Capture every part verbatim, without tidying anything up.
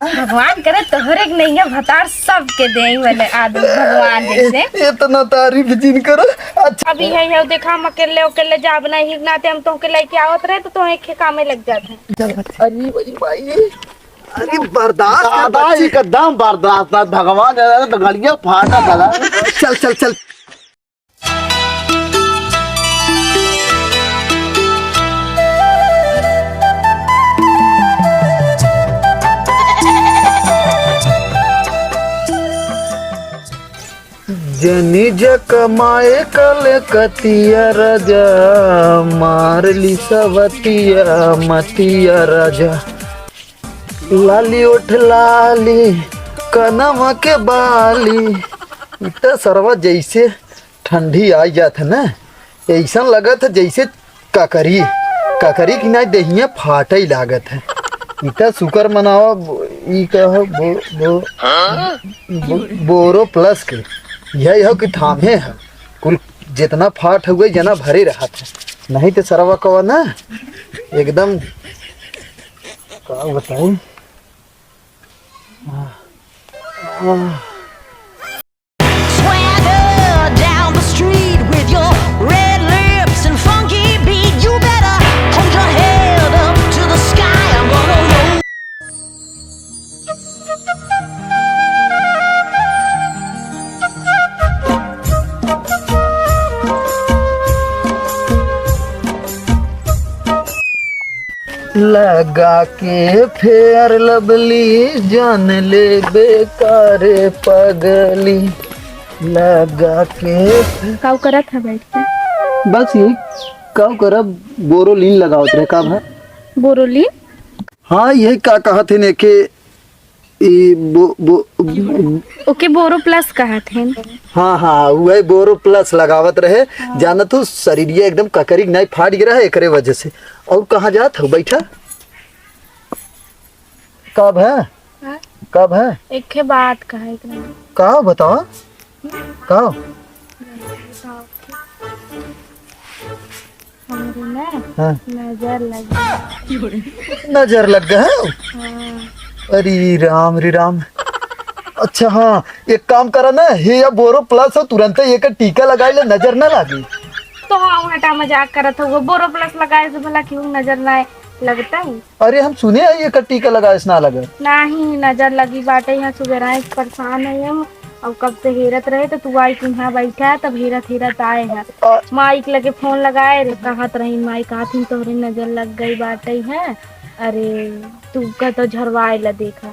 भगवान करे तोहरे के नहीं है, भतार सबके देई वाले आदमी भगवान जैसे। ए-, इतना तारीफ जिन करो। अच्छा। अब इहे, इहे देखा, हम अकेले, अकेले जाब नहीं, नाते हम तोहके लेके आवत रहे तो तोहे एक कामे लग जात है। अरे भाई, भाई, अरे बर्दाश्त कर दादा, बच्ची। एकदम बर्दाश्त ना, भगवान जाने तो गलिया फाटा गला। चल, चल, चल। जनी जा कमाए कलकतिया राजा, मार ली सवतिया मतिया राजा। लाली ओठ लाली, कनवा के बाली, इ त सरवा जैसे ठंडी आई जात है ना, ऐसन लगत है जैसे ककरी, ककरी की ना देहिया फाटई लागत है। इता शुक्र मनावा, बो-, ई का हो, बो-, बो-, बो-, बोरो प्लस के। यही हो कि थामे है, कुल जितना फाट हुए जना भरे रहत है, नहीं तो सरवा कवा ना एकदम का बताऊं। आह, आह। Swagger down the street with your red lips and funky beat. You better hold your head up to the sky. I'm gonna roll. लगा के फेयर लवली जान ले बेकार पगली, लगा के। काउ करत है बैठ के? बस ये काउ करब, बोरोलीन लगावत रहे। का भा? बोरोलीन? हाँ, यही का कहत है ने के ई बो-, बो-, ओके, बोरो प्लस कहत हैं। हाँ, हाँ, वही बोरो प्लस लगावत रहे। हाँ। जानत हूँ, शरीरिया एकदम ककरी नहीं फाट गिरा है, एकरे वजह से। और कहाँ जात हो? बैठा। कब है? हाँ? कब है? एक ठे बात कहे के रहे। का बताओ? का? हमरे ना हाँ। नजर लग गई। नजर लग गए हो? हाँ। अरे राम रे राम। अच्छा हाँ, एक काम करा ना, हे या बोरो प्लस हो, तुरंत एक टीका लगाई ले, नजर ना लागे। तो हाँ, हटा, मजाक करत हो, बोरो प्लस लगाए से भला क्यों नजर ना लगता है? अरे हम सुने हैं ये टीका लगाए से ना लगे। नाही, नजर लगी बाटे, यहाँ सुबेरा से परेशान है हम, और कब से हेरत रहे तो तू आई कि यहाँ बैठा है, तब हेरत हेरत आए हैं। आ- माई के लगे फोन लगाए रे, कहत रही माई, कहत ही तोहरे नजर लग गई बाटे है। अरे तू का तो झरवाए ला देखा।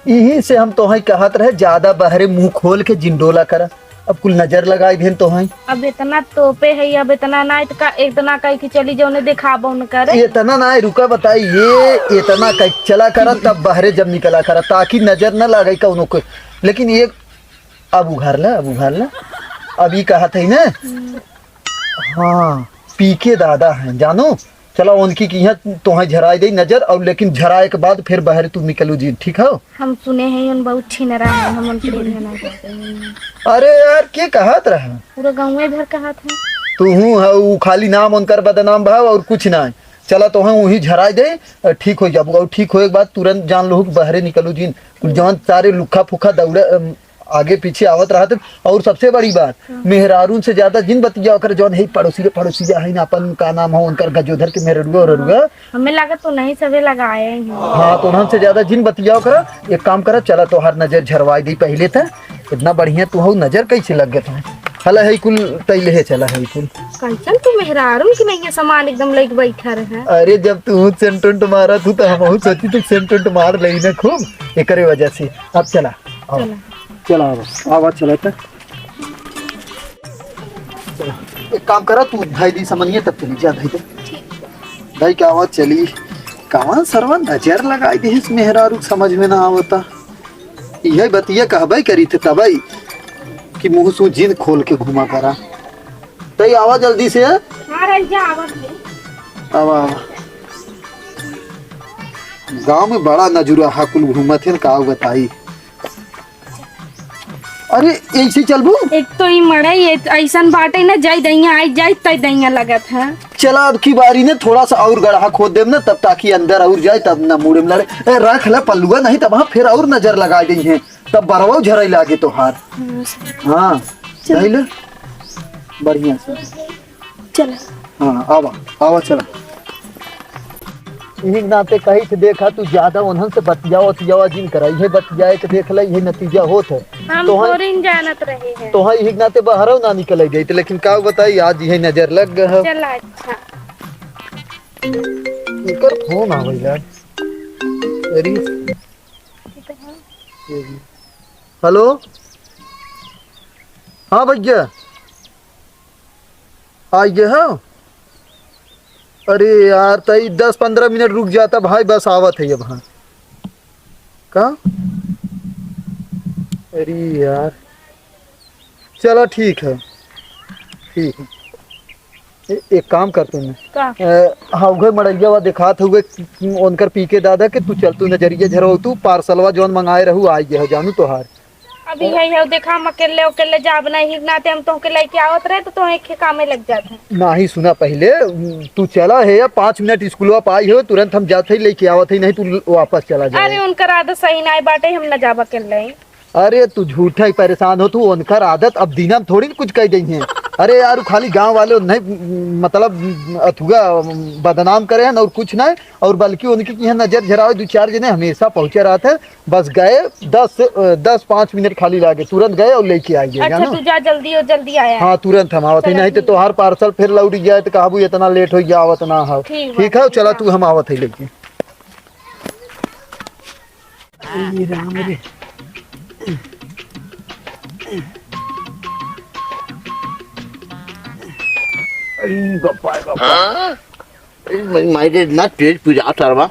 यही से हम तोहई कहत रहे, ज्यादा बहरे मुंह खोल के जिंडोला करा। अब कुल नजर लगाई भेन तोहई। अब इतना तोपे है, अब इतना ना, इतका, इतना कह के चली जौने देखाबो न करे। इतना ना, रुका बताई, ये इतना कह चला करा, तब बहरे जब निकला करा, ताकि नजर न लागे कौनो को। लेकिन ये अब उघार ला, अब उघार ला। अब ई कहत है ना, हाँ, पी के दादा हैं, जानो? चला, उनकी की यहाँ तोहे झराए दे नजर, और लेकिन झराए के बाद फिर बाहर तू निकलू जी, ठीक हो? हम सुने हैं, उन बहुत छिनरा है, हम उनके यहाँ ना जाते हैं। अरे यार, के कहत रहा? पूरा गाँवे भर कहत है। तू हूँ है, उ खाली नाम उनकर बदनाम भाव और कुछ ना। चला, तोहे वहीं झराए दे, ठीक हो जाबू, और ठीक होए के बाद तुरंत जान लो कि बाहरे निकलू जी। कुल जवन सारे लुखा फुखा दौड़े, अम, आगे पीछे आवत रहत। और सबसे बड़ी बात, हाँ। मेहरारून से ज्यादा जिन बतिया ओकर, जौन है पड़ोसी रे, पड़ोसी रे, है ना, अपन का नाम हो उनकर, गजोधर के मेहररुआ, हाँ। ररुआ। हमें लागत तो नहीं सबे लगाए हैं। हाँ, तो उन्हन से ज्यादा जिन बतिया ओकर। एक काम करा, चला तोहार नजर झरवाई दी पहले त। इतना बढ़िया तू हो, नजर कैसे लग गए तुम्हें? हला है कुल तैले है, चला है कुल। कंचन, तू मेहरारून की नहीं है, सामान एकदम लेके बैठा रहे। अरे, जब तू सेंट उंट मारा तू तो हम सोची तू सेंट उंट मार ले ना खूब, एकरे वजह से। अब चला, आओ। चला। चला, आवा, आवा, चला त। चला, एक काम करा, तू धाई दी समनिया, तब चली जा धाई दे। धाई के आवाज चली, कहाँ सरवा नजर लगाई दी इस मेहरारू, समझ में ना आवता। यही बतिया कहबे करी थे तबई कि मुँह सू जिन खोल के घुमा करा। तई आवा जल्दी से। हाँ, रह जा, आवत है। आवा, आवा। गाँव में बड़ा नजुरा हाकुल घूमत है, का बताई। अरे, ऐसे चलबू? एक तो ई मड़ई ऐ-, ऐसन बाटे न, जाई दहिया, आई जाई, तई दहिया लगत है। चला, अब की बारी न थोड़ा सा और गड़हा खोद देब न, तब ताकि अंदर और जाए, तब न मुड़े में लड़े। ए, रख ले पल्लुआ, नहीं तब हाँ फिर और नजर लगा देइहैं, तब बरवा झरई लागे तोहार। हाँ, सर। हाँ, चल। धइले। बढ़िया से। चला। हाँ, आवा, आवा, चला। इही नाते कही थे, देखा, तू ज्यादा उन्हन से बतियावा, बतियावा जिन करा, इहे बतियाए के देख ले, इहे नतीजा होत है। हम तोहई थोड़ी न जानत रहे हैं। तोहई इही नाते बहरौ ना निकले जाइत, लेकिन का बताई, आज इहे नजर लग गए है। चला, अच्छा। इनकर फोन आवे यार। अरे। हेलो, हाँ भैया, आ गए हो? अरे यार, तई दस पन्द्रह मिनट रुक जाता भाई, बस आवत है अब। हाँ, का? अरे यार, चला ठीक है, ठीक है। ए-, एक काम कर तू ना। का? ए, हाँ, उहे मड़ैया वा देखात हुए, उनकर पीके दादा के, तू चल, तू नजरिया झरवा, तू पार्सलवा जौन मंगाए रहू, आई गए हो जानू तोहार। अभी है, है, देखा, हम अकेले, अकेले जाब नहीं, नाते हम तोहके लेके आवत रहे, तो तोहे एक कामे लग जात है। नहीं, सुना पहले, तू चला है या पाँच मिनट स्कूलवा पे आई हो, तुरंत हम जात है, लेके आवत है, नहीं तू वापस चला जाए। अरे, उनकर आदत सही नहीं बाटे, हम न जाब अकेले। अरे, तू झूठा ही परेशान हो, तू उनकर आदत अब दिना में थोड़ी न कुछ कह देइहैं। अरे यार, उ खाली गाँव वाले नहीं, मतलब, अथुआ बदनाम करे हैं और कुछ नहीं, और बल्कि उनकी किहाँ नजर झरावे दो चार जने हमेशा पहुँचे रहत है। बस गए, दस से, अ, दस पाँच मिनट खाली लागे, तुरंत गए और लेके आइए, अच्छा, जानो? तू जा जल्दी और जल्दी आया। हाँ, तुरंत हम आवत है, चलो, नहीं तो ठीक। तोहार पार्सल फिर लौट जाए तो कहबू इतना लेट हो गया, आवत ना हो। ठीक बा, ठीक है, चला हाँ। तू, हम आवत है लेके। ए राम रे। अरे बापा, बापा। हाँ? ए, माई, माई रे, इतना तेज पिरात सरवा।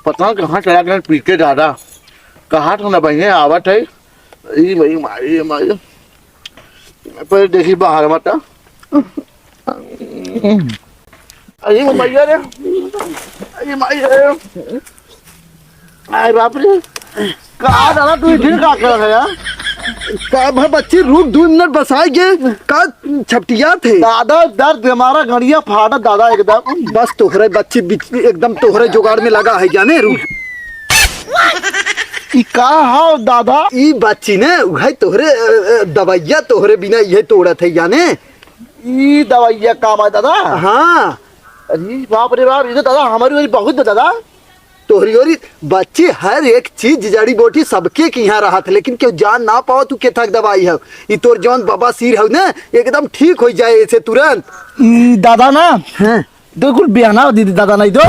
पता ना कहाँ चला गया पीके दादा। कहाँ तो ना बहिने आवत है। ई माई, माई, माई। पर देखी बाहर मत। अरे मैया रे। अरे माई रे। अरे बाप रे। का दादा, तू इधर का कर रहा है यार? का भा बच्ची, रुक, दो मिनट बसाए गे। का छपटियात है? दादा, दर्द हमारा गड़िया फाटा दादा एकदम। बस तोहरे बच्ची बिच-, एकदम तोहरे जुगाड़ में लगा है, जाने, रुक। ई का हाव दादा? ई बच्ची ने, उहे तोहरे, अ, अ, दवाइया तोहरे बिना इहे तोड़त है, जाने। ई दवाइया काम आए दादा? हाँ। अरे बाप रे बाप, ई तो दादा हमारी ओरी बहुत बा दादा। तोहरी ओरी बच्ची, हर एक चीज जड़ी बूटी सबके के यहाँ रहत है, लेकिन केहू जान ना पावत उ केथक दवाई है। ई तोर जौन बवासीर है ना, एकदम ठीक हो जाए ऐसे तुरंत। ई दादा ना, हाँ। तो कुल बियाना दे दे दादा नहीं तो।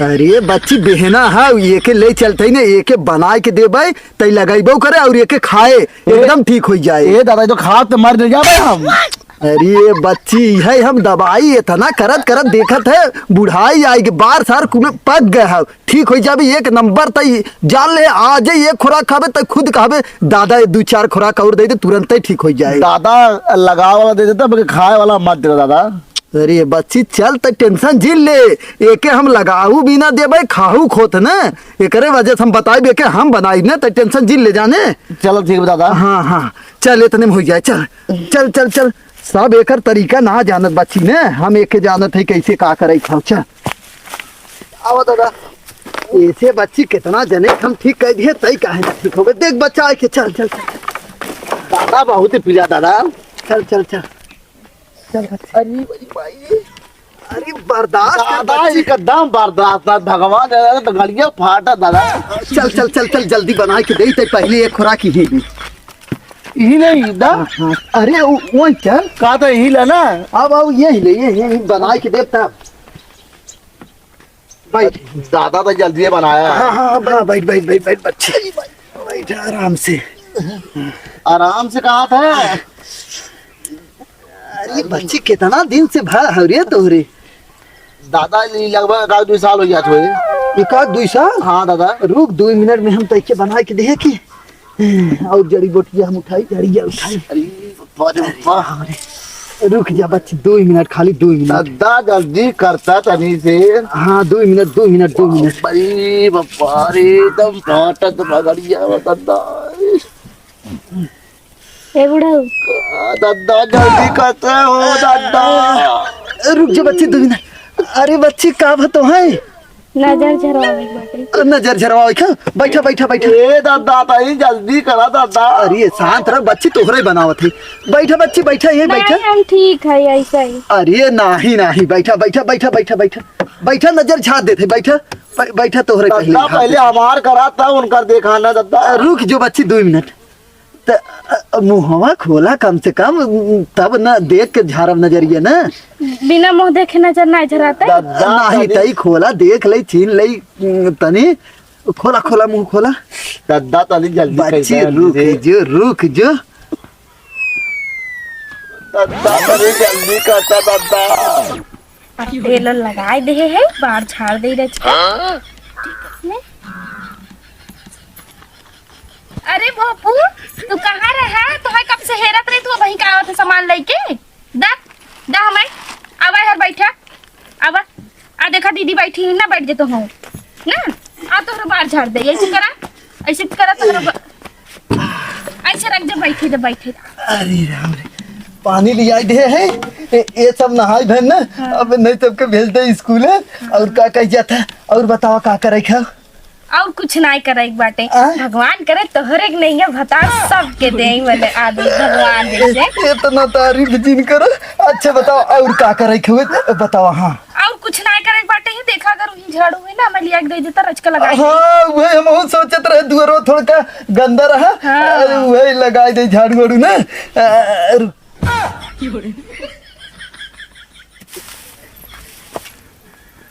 अरे बच्ची, बिहना है, एके ले चलते ही ना, एके बनाए के देबे, तई लगैबो करे और एके खाए, एकदम ठीक हो जाए। ए दादा, ई तो खात तो मर जाबे हम। अरे बच्ची, है हम दवाई इतना करत करत देखत है, बुढ़ाई आई के बार सार कुल पक गए है, ठीक हो जाबे एक नंबर। तई जान ले, आज ही एक खुराक खाबे, तई खुद कहबे, "दादा, ये दो चार खुराक और दे दे, तुरंत ही ठीक हो जाए।" दादा, लगावे वाला दे देता, बल्कि खाए वाला मत देता दादा। अरे बच्ची, चल, तई टेंशन झील ले, एके हम लगाहू भी ना देबे, खाहू खोत न, एकरे वजह से हम बताइब, एके हम बनाइब न, तई टेंशन झील ले जाने। चलो ठीक बा दादा। हाँ, हाँ, चल, इतने में हो जाए, चल, चल, चल, चल। सब एकर तरीका ना जानत बच्ची ने, हम एके जानत है कैसे का करे खाओ। चल, आवा दादा। ऐसे बच्ची कितना जने हम ठीक कर दिए, तई काहे ना ठीक हो गए। देख बच्चा आके, चल, चल, चल। दादा बहुत ही पीला दादा। चल, चल, चल। चल, चल। अरे, अरे भाई। अरे बर्दाश्त कर दादा, बच्ची। एकदम बर्दाश्त ना, भगवान, दादा, तो गड़िया फाटा दादा। चल, चल, चल, चल, जल्दी बनाए के दे, तई पहले एक खुराक ही। यही नहीं दा। हाँ, हाँ। अरे वो, वो चल। कहा था यही लेना। अब, अब यही ले, ये, ये बनाए के दे तब। बैठ। दादा तो जल्दी बनाया है। हाँ, हाँ, हाँ, बैठ, बैठ, बैठ, बैठ, बच्ची। बैठ आराम से। आराम से कहा था। अरे बच्ची, कितना दिन से भा हो रे तोहरे? दादा, ये लगभग एक आध दुई साल हो गया था। एक आध दुई साल? हाँ दादा। रुक, दो मिनट में हम तैके बना के दे की। और जड़ी बूटिया हम उठाई, जड़िया उठाई। अरे बाप रे बाप। अरे, रुक जा बच्ची, दो मिनट, खाली दो मिनट। दादा, जल्दी करता तनी से। हाँ, दो मिनट, दो मिनट, दो मिनट। अरे बाबा रे, एकदम फाटत बगड़िया बा दादा। ए बुढ़ऊ। आ, दादा, जल्दी करता हो दादा। रुक जा बच्ची, दो मिनट। अरे बच्ची, का बा तोहइ? नजर झरवावे के बाटे। नजर झरवावे के? बैठा, बैठा, बैठा। ए दादा, तनी जल्दी करा दादा। अरे शांत रह बच्ची, तोहरे बनावत है। बैठा बच्ची, बैठा, यहीं बैठा। नहीं, हम ठीक है ऐसा ही। अरे नाही, नाही, बैठा, बैठा, बैठा, बैठा, बैठा। बैठा, नजर झाड़ देते, बैठा, बै-, बैठा, तोहरे कहले दादा, झाड़ पहले देते। हमार करा, तब उनकर देखाना दादा। रुक जो बच्ची, दो मिनट। त, अ, मुहवा खोला कम से कम, तब न देख के झारब नजरिया न। बिना मुँह देखे नजर नाहीं झराता। दादा, नाही, तनी तई खोला, देख लई, छीन लई, तनी खोला, खोला, मुँह खोला। दादा, तनी जल्दी बच्ची, कइसे रुक दे। जो, रुक जो। दादा, तनी जल्दी करता दादा। अब तेल लगाए दे है, बार झाड़ दे रहे। हाँ? अरे भोपू, तू कहाँ रहा? तोहर कब से हेरत रही, तू वहीं का आवत है सामान लेके? दा, दा हमें, आवा यार, बैठा, आवा। आ देखा दीदी बैठी है ना, बैठ जे तो हूँ ना, आ तोहरा बार झाड़ दे, ऐसे करा, ऐसे करा तोहरा बा-, ऐसे रख दे, बैठे दे, बैठे दे। अरे राम रे, पानी ले आई दे है, ए, ये सब नहाई बहन ना, हाँ। अब नहीं सबके भेज दे स्कूल है। और का कह जाता, और बताओ का करे खाओ? और कुछ नाय करे के बाटे। आ? भगवान करे तोहरे के नहीं है, भतार सबके दे, मने आदमी भगवान जैसे। इतना तारीफ जिन करो। अच्छा बताओ, और का करे के हुए? बताओ, हाँ। और कुछ नाय करे के बाटे, ही देखा, अगर वही झाड़ू हुई ना, मैं लिया के दे देता, रचका लगा के। हाँ, वही हम सोचत रहे, दुआरो थोड़ा गंदा रहा। हाँ। अरे, वही लगा दे झाड़ू वाड़ू ना। अ, रु-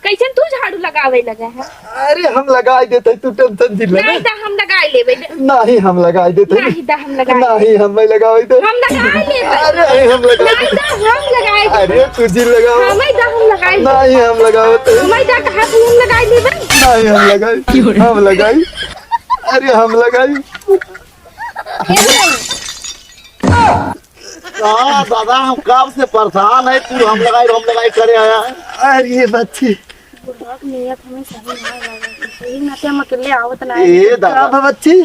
कैसन तू झाड़ू लगावे लगा है? अरे हम लगाई देते, तू टेंशन जिन ले। नहीं तो हम लगाई लेबे। नहीं हम लगाई देते। नहीं तो हम लगाई। नहीं हम नहीं लगाई दे। हम लगाई लेबे। अरे हम लगाई। नहीं तो हम लगाई। अरे तू जिन लगाओ। हमें तो हम लगाई। नहीं हम लगाओ तो। हमें तो कहा तू हम लगाई लेबे। नहीं हम लगाई। हम लगाई। अरे हम लगाई। हाँ दादा, हम कब से परेशान है, तू हम लगाई, हम लगाई करे आया है। अरे बच्ची। बुढ़वा के नियत हमें सही ना लगा। यही नाते हम अकेले आवत ना है। ए दादा। का बा बच्ची?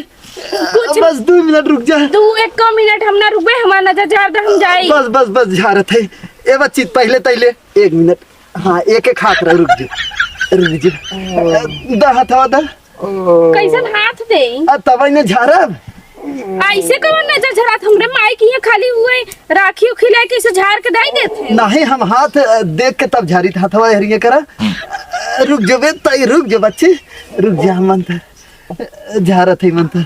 कुछ बस दो मिनट रुक जा। दो एक मिनट हम ना रुकबे, हमार नजर झाड़ दे, हम जाई। बस, बस, बस, झाड़त है। ए बच्ची, पहले, पहले, एक मिनट। हाँ, एक, एक हाथ रह, रुक जा। रुक जा। दा हाथवा दा। कैसन हाथ दे? आ, तब इन्हें झारब। ऐसे कवन नजर झरात? हमरे माई की यहाँ खाली हुए राखी उखी लेके इसे झार के दाई देते हैं। नहीं, हम हाथ, अ, देख के तब झारी था, थवा हरिये करा। अ, रुक जो बे, तई रुक जो बच्ची, रुक जा, हम मंतर, अ, झारत है मंतर।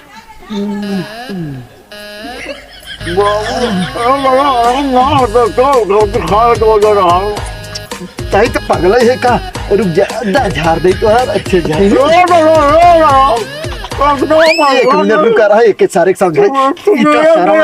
तई तो पगला है का? रुक जा, दा झार दे तो यार, अच्छे झार। एक मिनट रुका रहा, एक सारे के समझाई। इतना सारा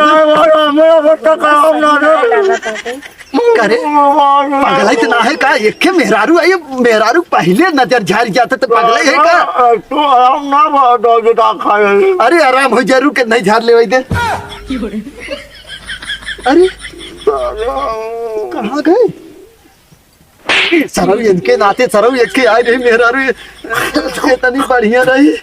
करे, पगला इतना है का? एक मेहरारू आई, मेहरारू पहले नजर झार जाता तो पगला है का? तू आराम ना बा, दो बेटा खा ले। अरे आराम हो जा, रुक के नहीं झार ले वही दे। अरे कहाँ गए? सरऊ इनके नाते सरऊ एक के आए रही मेहरारू, ये इतनी बढ़िया रही।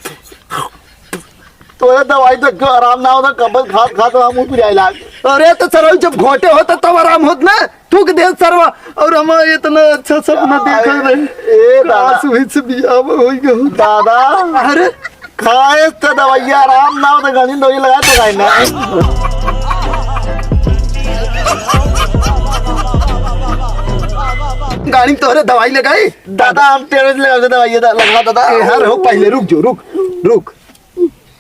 तो ये दवाई तो क्यों आराम ना होता, कबल खात खात हम उठ जाए लाग। अरे तो सरऊ जब घोटे होता तब आराम होत ना, तू के दे सरवा। और हम इतना अच्छा सपना देखल रही। ए दादा। काश वही से बियाह होई गयो। दादा। अरे खाए तो दवाइया आराम ना हो तो गंजी दवाई लगा तो खाए ना। गाड़ी में तोहरे दवाई लगाई। दादा हम टेबलेट लगा दे दवाई दा-, लगा दादा। ए, हर हो पहले रुक जो, रुक, रुक।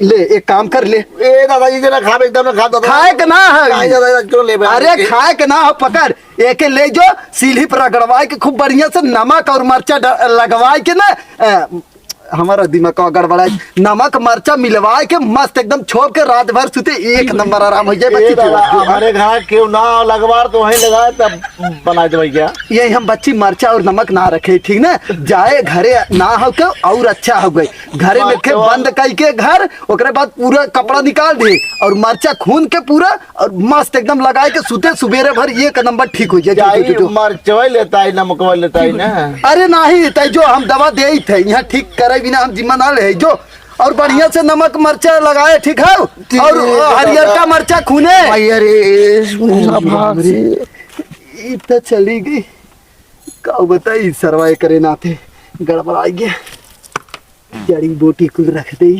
ले एक काम कर ले। ए दादा ये जरा खा एकदम ना खा दादा। खाए के ना है। खाए दादा क्यों ले बे? अरे खाए के ना हो, पकड़। एके ले जो सीढ़ी पर रगड़वाए के खूब बढ़िया से नमक और मरचा ड-, लगवाए के ना, अ, हमारा दिमाग का गड़बड़ाए। नमक मरचा मिलवाए के मस्त एकदम छोप के रात भर सुते, एक नंबर आराम हो जाए। ए बच्ची दादा, के हमारे घर केहू ना लगवार तो वहीं लगाए, तब बना देवे क्या? यही हम बच्ची मरचा और नमक ना रखे, ठीक ना? जाए घरे ना हो के और अच्छा हो गए। घरे में के बंद कई के घर, ओकरे बाद पूरा कपड़ा निकाल दे और मरचा खून के पूरा और मस्त एकदम लगाए के सुते, सुबेरे भर एक नंबर ठीक हो जाए। जो, जो, जो, जो। मरचवा लेता है, नमकवा लेता है ना। अरे नहीं, तै जो हम दवा दे थे, यहाँ ठीक करे बिना हम जिम्मा ना ले, जो। और बढ़िया से नमक मरचा लगाए, ठीक है? ठीक और है, हरियरका दादा। मरचा खूने। भाई, अरे, शाबाश। ई तो चली गई। का बताई, सरवाए करे नाथे गड़बड़ा गया। जड़ी बूटी कुल रख दे।